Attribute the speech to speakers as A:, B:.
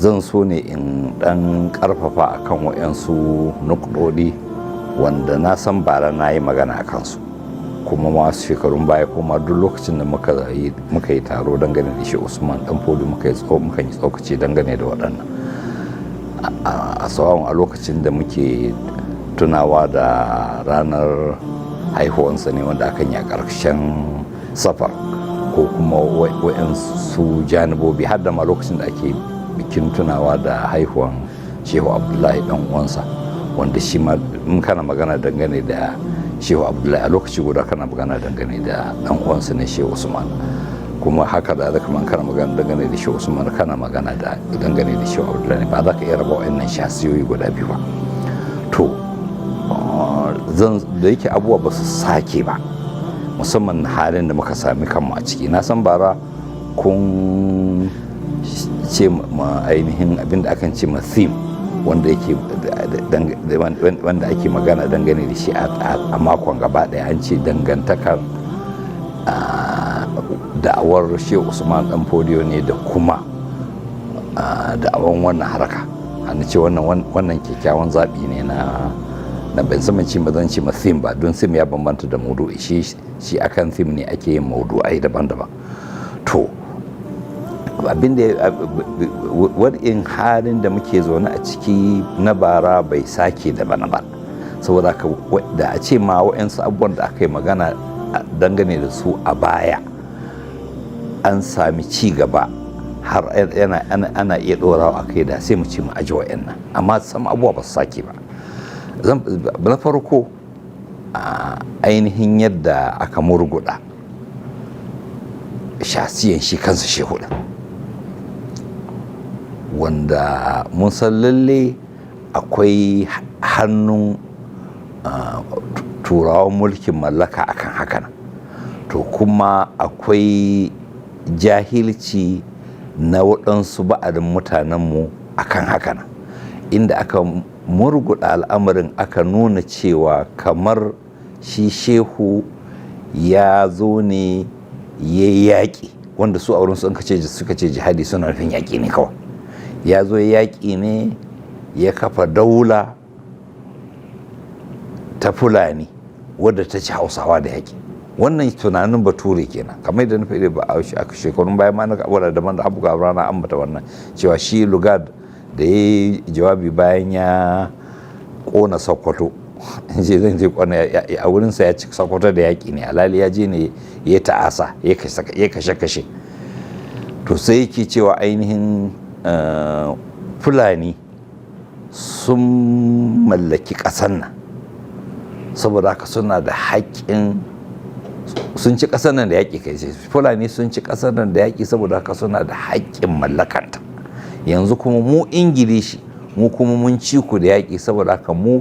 A: Zan so ne in dan karfafa akan waɗansu nukɗoɗi wanda na san bara na yi magana a kansu, kuma masu shekarun baya, kuma duk lokacin da muka yi taro dangane da Shehu Usman Dan Fodio, muka yi tsokaci dangane da waɗannan, a tsawon a lokacin da muke tunawa da ranar haihuwansa ne, wanda akan yi a ƙarshen Safar, ko kuma wa'yansu janibobi, har da ma lokacin da ake bikin tunawa da haihuwan Shehu Abdullahi, dan uwansa, wanda shi ma in kana magana dangane da Shehu Abdullahi, a lokaci guda kana magana dangane da dan uwansa ne Shehu Usman. Kuma haka da zaka man kana magana dangane da Shehu Usman, kana magana da dangane da Shehu Abdullahi, ba za ka iya raba wa'annan shasiyoyi guda biyu ba. To, zan da yake abubuwa ba su sake ba, musamman halin da muka sami kanmu a ciki. Na san bara kun ce ma ainihin abin da akan ce ma theme, wanda yake wanda ake magana dangane da shi a makon gaba daya, an ce dangantakar da'awar Shehu Usman Dan Fodiyo ne da kuma da'awan wannan haraka. An ce wannan kyakkyawan zaɓi ne na ban san ce ba, zan ce ma theme ba, don theme ya bambanta da maudu'i. Shi akan theme ne ake yin maudu'ai daban-daban. To, abin da wadin halin da muke zaune a ciki na bara bai sake da bana ba, saboda haka da a ce ma wa'yansu abubuwan da aka yi magana dangane da su a baya an sami ci gaba har yana ana iya ɗorawa a kai, da sai mu ce mu aji wa'yannan, amma sam abubuwa ba su sake ba. Na farko, a ainihin yadda aka murguɗa shasiyan shi kansa Shehu ɗin, wanda mun san lalle akwai hannun Turawan mulkin mallaka akan hakan. To, kuma akwai jahilci na waɗansu ba'adin mutanenmu akan hakan, inda aka murguɗa al'amarin, aka nuna cewa kamar shi Shehu ya zo ne ya yaƙi, wanda su a wurin su suka ce jihadi, suna nufin yaƙi ne kawai. Ya zo yaƙi ne ya kafa daula ta Fulani wadda ta ci Hausawa da yaƙi. Wannan tunanin Bature kenan. Kamar yadda na faɗi ba a shekarun baya ma, na abubuwa daban da abubuwa rana ambata wannan, cewa shi Lugard da ya yi jawabi bayan ya ƙona Sokoto, je zan je kona a wurinsa, ya ci Sokoto da yaƙi ne, alali ya je ne ya ta'asa, ya kashe kashe. To, sai yake cewa ainihin Fulani sun mallaki ƙasar nan, saboda haka suna da haƙƙin sun ci ƙasar nan da yaƙi. Kai sai Fulani sun ci ƙasar nan da yaƙi, saboda haka suna da haƙƙin mallakanta. Yanzu kuma mu Ingilishi, mu kuma mun ci ku da yaƙi, saboda haka mu